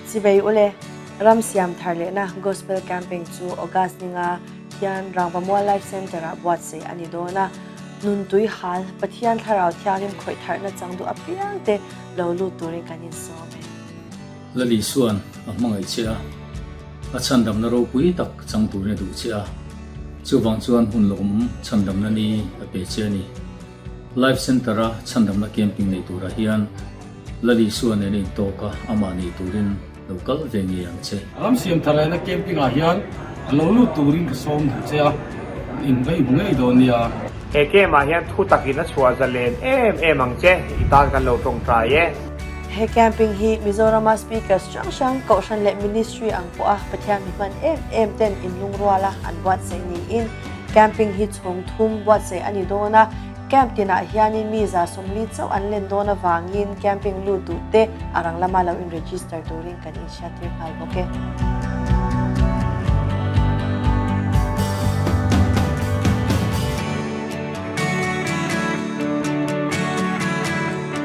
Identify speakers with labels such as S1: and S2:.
S1: Chibei ule, Ram siam thar lehna Gospel Camping chu August ninga hian Rangvamual Life Centre-ah buatsaih a ni dawn a. Nuntui hal, Pathian Thlarau Thianghlim khawih tharhna chang duh apiang te lo lut turin kan insawm e.
S2: Lali chuan a hmangaih che a, a chhandamna ropui tak chang turin a duh che a, chuvang chuan hun lawmawm chhandamna ni a pe che a ni. Life Centre-a chhandamna camping nei turah hian Lali Suan nen a intawk a, amah nei turin lo kal ve ngei ang che.
S3: Ram siam thar lehna camping-ah hian a lo lut turin ka sawm duh che a, in va inhmu ngei dawn nia.
S4: He camp-ah hian thu takin a chhuah zalen em em ang che, i tan kan lo tawngtai e.
S1: He camping hi Mizorama speakers hrang hrang, Kohhran leh Ministry ang pawha Pathian mi hman em em ten inlungruala an buatsaih niin Camping hi chhawng thum buatsaih a ni dawn a, camp tinah hianin mi 140 chauh an len dawn avangin camping lut duh te a rang lama lo in register turin kan inhriattir nghal bawk e.